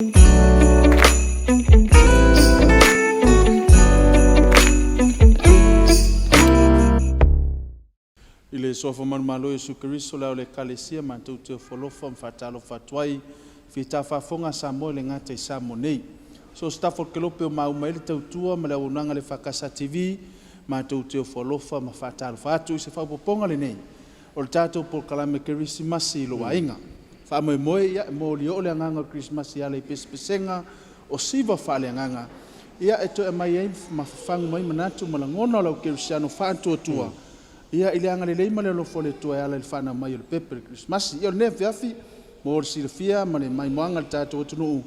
I le Suafa manumalo o Iesu Keriso, le Ao o le Ekalesia, matou te ofo alofa ma faatalofa atu ai i fita faafofoga a Samoa e le gata i Samoa nei. So o se tafa o le kelope o maua ai le tautua ma le auaunaga a le EFKS TV, matou te ofo alofa ma faatalofa atu i se faaopoopoga lenei o le tatou polokalame Kerisimasi i lou aiga. Faamoemoe e molioo le agaga o le Kerisimasi e ala i pesepesega o siva faaleagaga, ia e toe aumai ai ma fafagu mai manatu ma lagona o le au kerisiano faatuatua ia i le agalelei ma le alofa o le Atua e ala i le fanau mai o le pepe o le Kerisimasi. Ia o lenei afiafi mo le silafia ma le maimoaga a le tatou atunuu,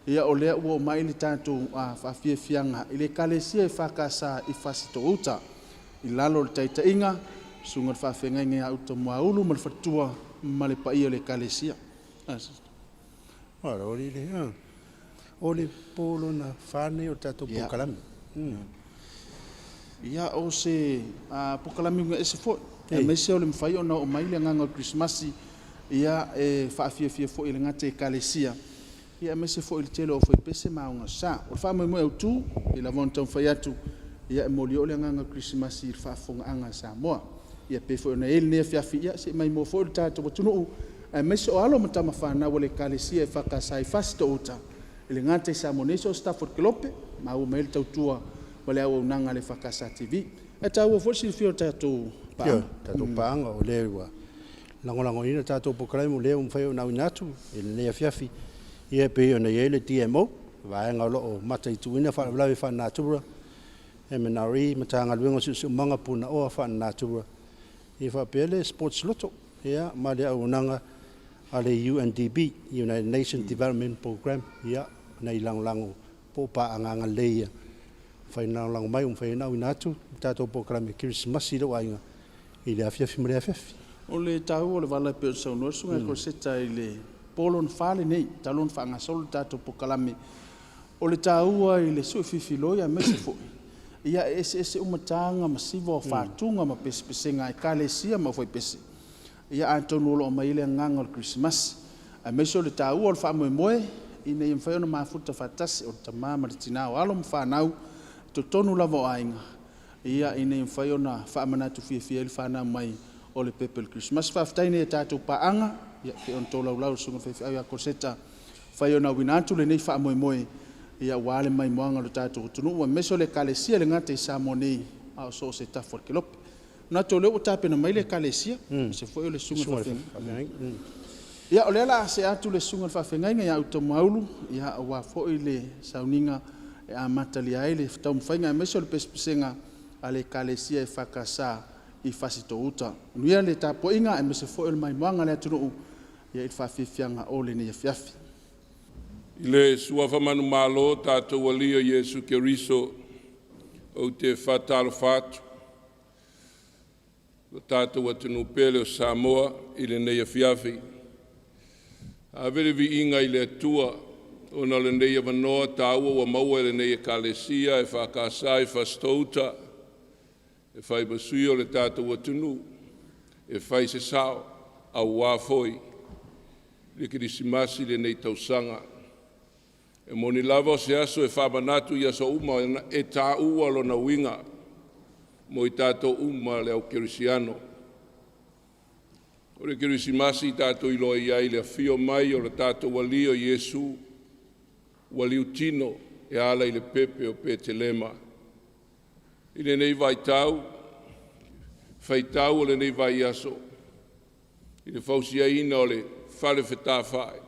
ia o lea ua oo mai le tatou faafiafiaga i le Ekalesia EFKS i Fasitoo-uta i lalo o le taitaiga susuga i le faafeagaiga ia Uta Moaulu ma le faletua ma le paia o le Ekalesia. Malo alii. O le po lona fa lenei o le tatou polokalame. Ia, o se polokalame uiga ese foi, aemaise o le mafai ona oo mai le agaga o le Kerisimasi ia e faafiafia foi e le gata i Ekalesia, ia aemaise foi le tele o aufaipese ma aogasa. O le faamoemoe autu e pei lava ona taumafai atu, ia e molioo le agaga o le Kerisimasi i le faafofogaaga a Samoa. Ia pei foi ona i ai lenei afiafi, ia se i maimoa foi le tatou atunuu aemaise o alo ma tamafanau a le Ekalesia EFKS i Fasitoo-uta, e le gata i Samoa nei, so o se tafa o le kelope, maua mai ai le tautua ma le auaunaga a le EFKS TV. Ae taua foi le silafia o tatou paaga. Ioe, tatou paaga, o lea ua lagolagoina le tatou polokalame, o lea ua mafai ona auina atu i lenei afiafi, ia pei ona i ai le DMO, vaega o lo o mataituina faalavelave faalenatura, MNRE, Matagaluega o Siosiomaga Punaoa Faalenatura, ia faapea le Sports Lotto, ia ma le auaunaga a le UNDP, United Nations Development Programme, ia na lagolago po o paaga agalelei ia mafai ona lagolago mai ua mafai ona auina atu le tatou polokalame Kerisimasi i lou aiga i le afiafi ma le afiafi. O le taua o le vala e pei ona saunoa le Susuga ia Crosetto i le po lona fa lenei talu ona faagasolo le tatou polokalame. O le taua i le sui fifiloi aemaise foi ia e eseese uma taga ma siva o fatuga ma pesepesega a Ekalesia ma aufaipese. Ia atonu o lo o aumai ai le agaga o le Kerisimasi aemaise o le taua o le faamoemoe ina ia mafai ona mafuta faatasi o le tama ma le tina, o alo ma fanau i totonu lava o aiga ina ia mafai ona faamanatu fiafia ai le fanau mai o le pepe o le Kerisimasi. Faafetai i a tatou paaga e pei ona tolaulau e le Susuga i le Faifeau ia Crosetto, ua mafai ona auina atu lenei faamoemoe aua le maimoaga a le tatou atunuu aemaise o le Ekalesia e le gata i Samoa nei a o so o se tafa o le kelope. E manatu o lea ua tapena mai le Ekalesia aemaise foi o le Susuga i le Faafeagaiga. Ia o lea o le a see atu le Susuga i le Faafeagaiga ia Uta Moaulu aua foi le sauniga e amatalia ai le taumafaiga aemaise o le pesepesega a le Ekalesia EFKS i Fasitoo-uta. Manuia le tapuaiga aemaise foi o le maimoaga a le atunuu i le faafiafiaga o lenei afiafi. I le suafa manumalo o tatou Alii o Iesu Keriso, ou te faatalofa atu i lo tatou atunuu pele o Samoa i lenei afiafi. Ave le viiga i le Atua ona o lenei avanoa taua ua maua e lenei Ekalesia EFKS i Fasitoo-uta e fai ma sui o le tatou atunuu e fai se sao aua foi le Kerisimasi i lenei tausaga. E moni lava o se aso e faamanatu i aso uma e taua lona uiga mo i tatou uma le au kerisiano. O le Kerisimasi tatou te iloa ai le afio mai o le tatou Alii o Iesu ua liutino e ala i le pepe o Petelema. I lenei vaitau, faitau o lenei vaiaso i le fausiaina o le fale fetafai,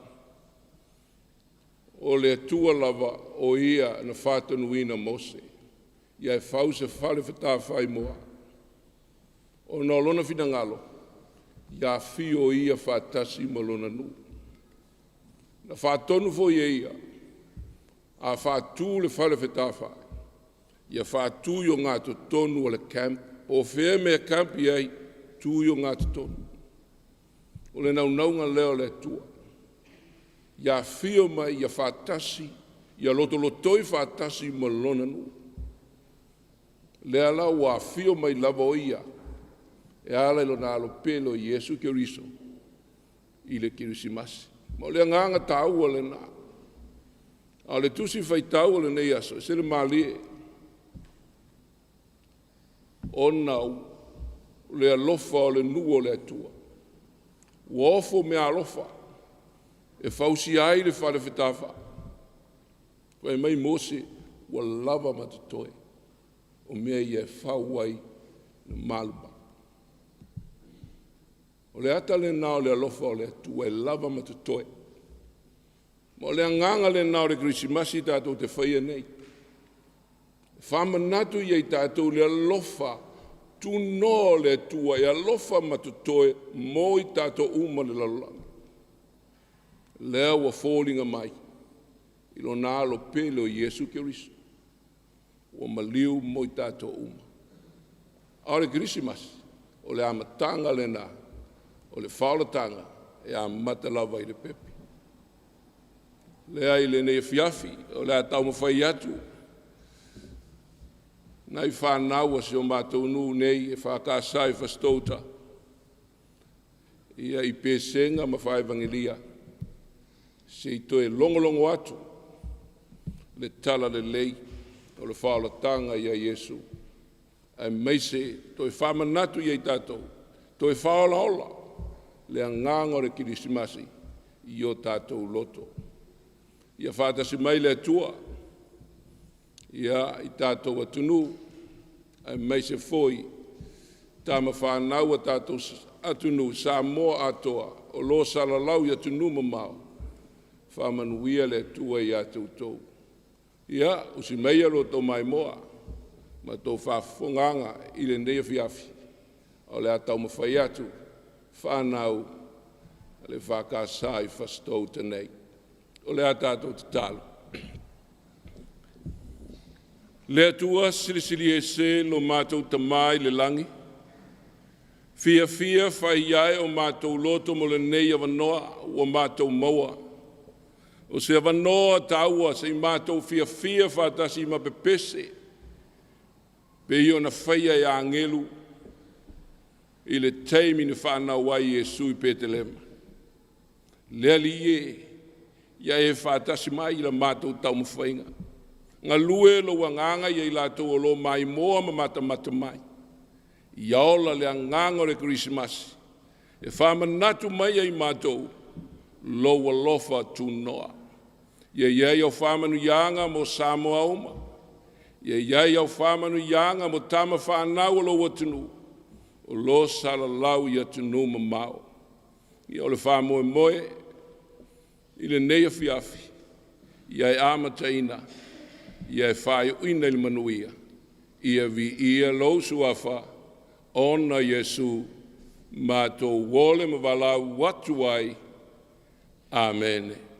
o le Atua lava o Ia na faatonuina Mose ia e fau se fale fetafai mo Au, ona o Lona finagalo ia afio Ia faatasi ma Lona nuu. Na faatonu foi e Ia, a faatu le fale fetafai, ia faatu i ogatotonu o le camp. Po o fea le mea e camp i ai, tu i ogatotonu. O le naunauga lea o le Atua, ia afio ma ia faatasi, ia lotolotoi faatasi ma Lona nuu. Lea la ua afio mai lava o Ia e ala i Lona Alo pele o Iesu Keriso i le Kerisimasi. Ma o le agaga taua lena. A o le tusi faitau o lenei aso, e sele malie, ona le alofa o le nuu o le Atua, ua ofo mea alofa e fausia ai le fale fetafai. Fai mai Mose, ua lava ma totoe o mea ia e fau ai le malumalu. O le ata lena o le alofa o le Atua e lava ma totoe. Ma o le agaga lena o le Kerisimasi tatou te faia nei. E faamanatu ia i tatou le alofa tunoa o le Atua e alofa ma totoe mo i tatou uma le lalolagi. Lea ua foliga mai i lona alo pele o Iesu Keriso ua maliu mo i tatou uma. A o le Kerisimasi, o le amataga lena o le faaolataga e amata lava i le pepe. Lea i lenei afiafi, o le a taumafai atu nai fanau a si o matou nuu nei e EFKS i Fasitoo-uta ia i Pesega ma faaevagelia se i toe logologo atu le talalelei o le faaolataga ia Iesu, aemaise toe faamanatu ia i tatou, toe faaolaola le agaga o le Kerisimasi i o tatou loto. Ia faatasi mai le Atua ia i tatou atunuu, aemaise foi tama fanau a tatou atunuu Samoa atoa o lo o salalau i atunuu mamao. Faamanuia le Atua ia te outou. Ia, usi maia lo outou maimoa ma outou faafofogaaga i lenei afiafi, o le a taumafai atu fanau a le EFKS i Fasitoo-uta nei. O le a tatou tatalo. Le Atua Silisili Ese lo matou Tama i le lagi, fiafia fai ai o matou loto mo lenei avanoa ua matou maua. O se avanoa taua se i matou fiafia faatasi ma pepese pei ona faia e agelu i le taimi na fanau ai Iesu i Petelema. Le Alii e, ia e faatasi mai i la matou taumafaiga. Galue lou agaga ia i latou o lo o maimoa ma matamata mai. Ia ola le agaga o le Kerisimasi e faamanatu mai ai matou lou alofa tunoa. Ia i ai au faamanuiaga mo Samoa uma. Ia i ai au faamanuiaga mo tama fanau o lou atunuu o lo o salalau i atunuu mamao. Ia o le faamoemoe i lenei afiafi, ia e amataina, ia e faaiuina i le manuia. Ia viia lou suafa ona Iesu matou ole ma valaau atu ai. Amene.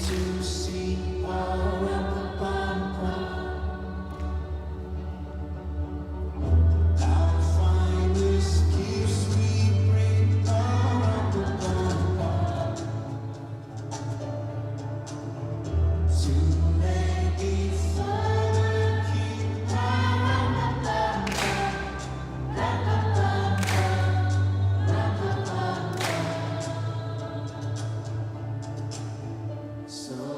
to see. I'll find this keeps me break. To let me further keep. So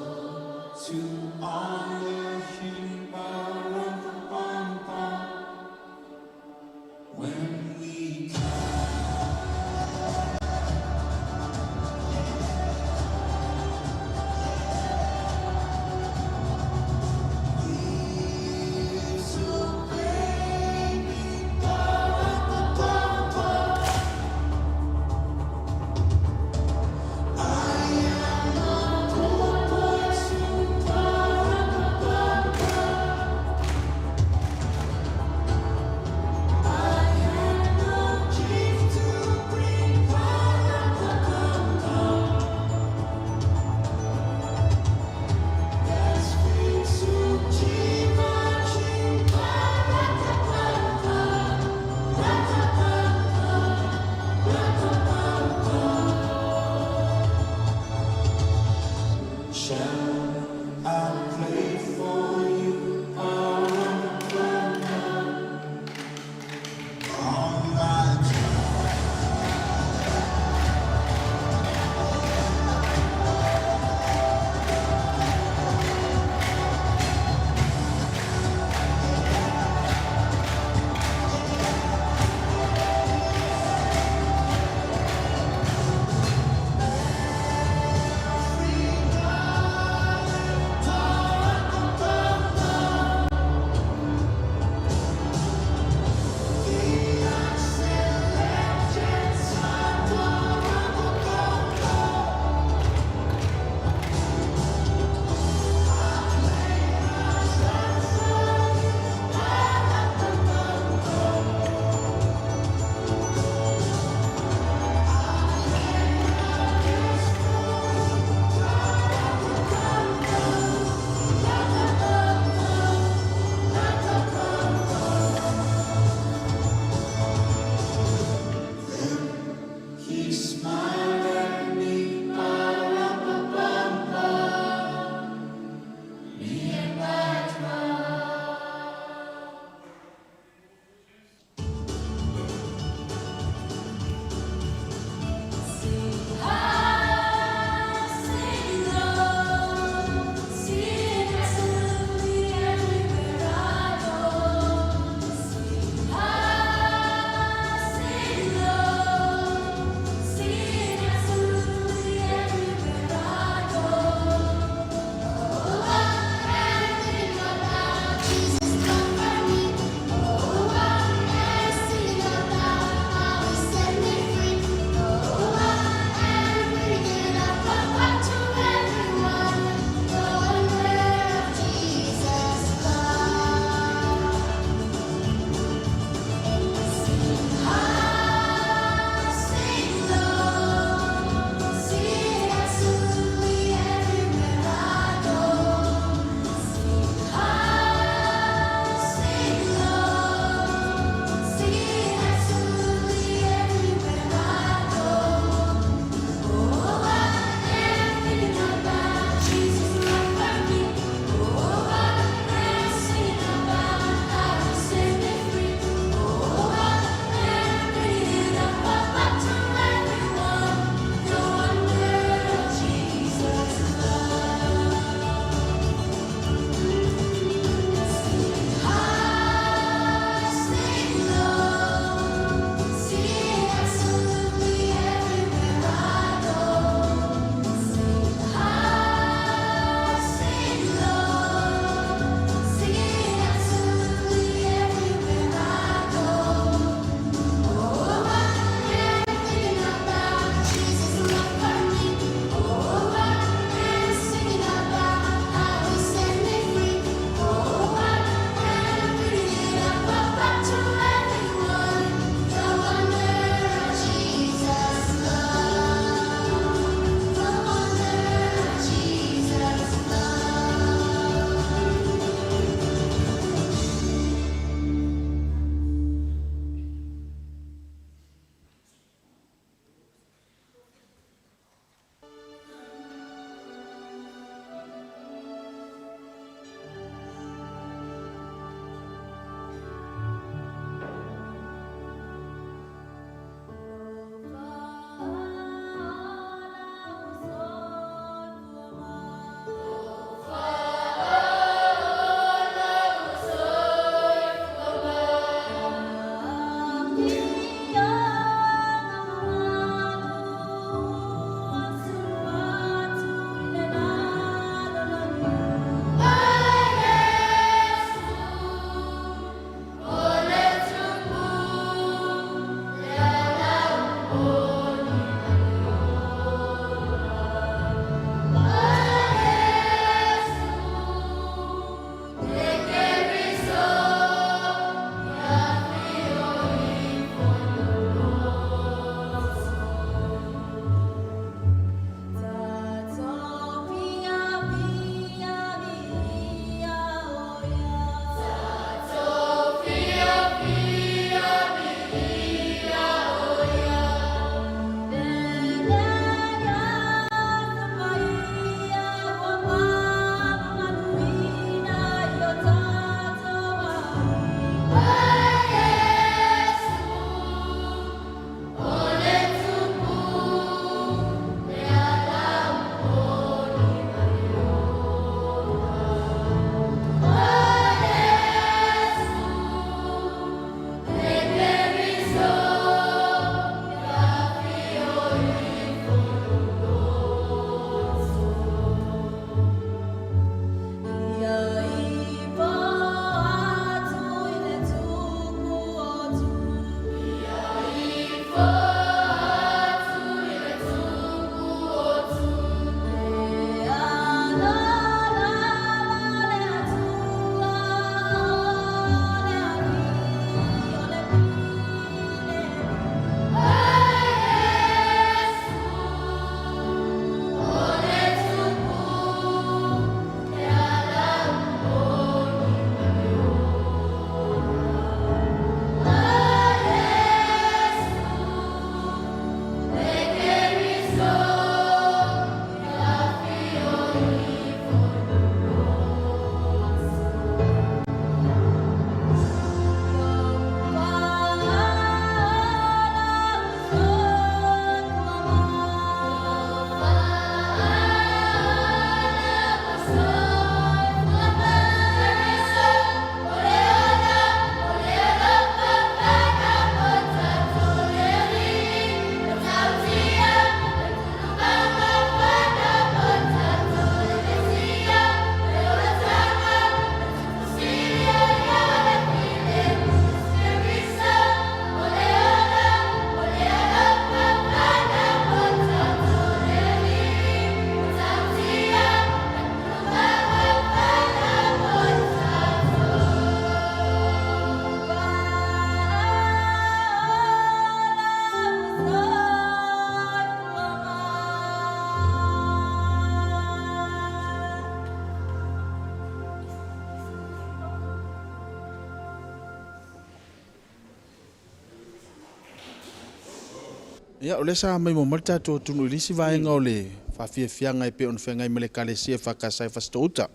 Ia, o lea sa maimoa mai le tatou atunuu i le isi vaega o le faafiafiaga e pei ona feagai ma le Ekalesia EFKS i Fasitoouta.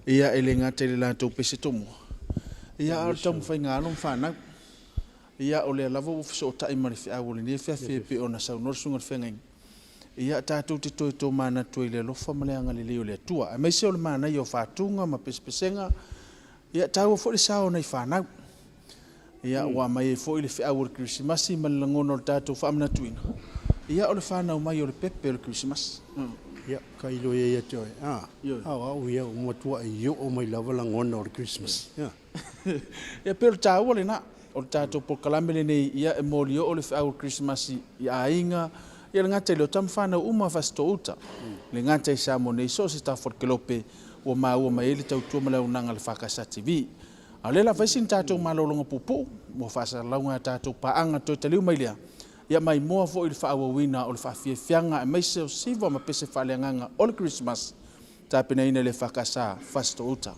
Ia, e le gata i le latou pese tomua, ia a o le taumafaiga a alo ma fanau. Ia, o lea lava ua fesootai ma le feau o lenei afiafi e pei ona saunoa le susuga i le feagaiga, ia tatou te toe tomanatu ai i le alofa ma le agalelei o le Atua, aemaise o le manaia o faatuga ma pesepesega. Ia, e taua foi le sao o nai fanau. Ia, ua aumai ai foi le feau o le Kerisimasi ma le lagona o le tatou faamanatuina, ia o le fanau mai o le pepe o le Kerisimasi. Ia, tailo ia ia te oe, a, a o au ia ua matuai oo mai lava lagona o le Christmas. Ia. Ia, pei o le taua lena o le tatou polokalame lenei, ia e molioo le feau o le Kerisimasi i aiga, ia le gata i lea o tama fanau uma a Fasitoo-uta, le gata i Samoa nei, so o se tafa o le kelope ua maua mai ai le tautua ma le auaunaga a le FKS TV. A o lea o le a fai sina tatou malologa puupuu mo faasalalauga a tatou paaga toe taliu mai lea, ia maimoa foi i le faaauauina o le faafiafiaga aemaise o siva ma pese faaleagaga o le Kerisimasi tapenaina e le FKS Fasitoo-uta.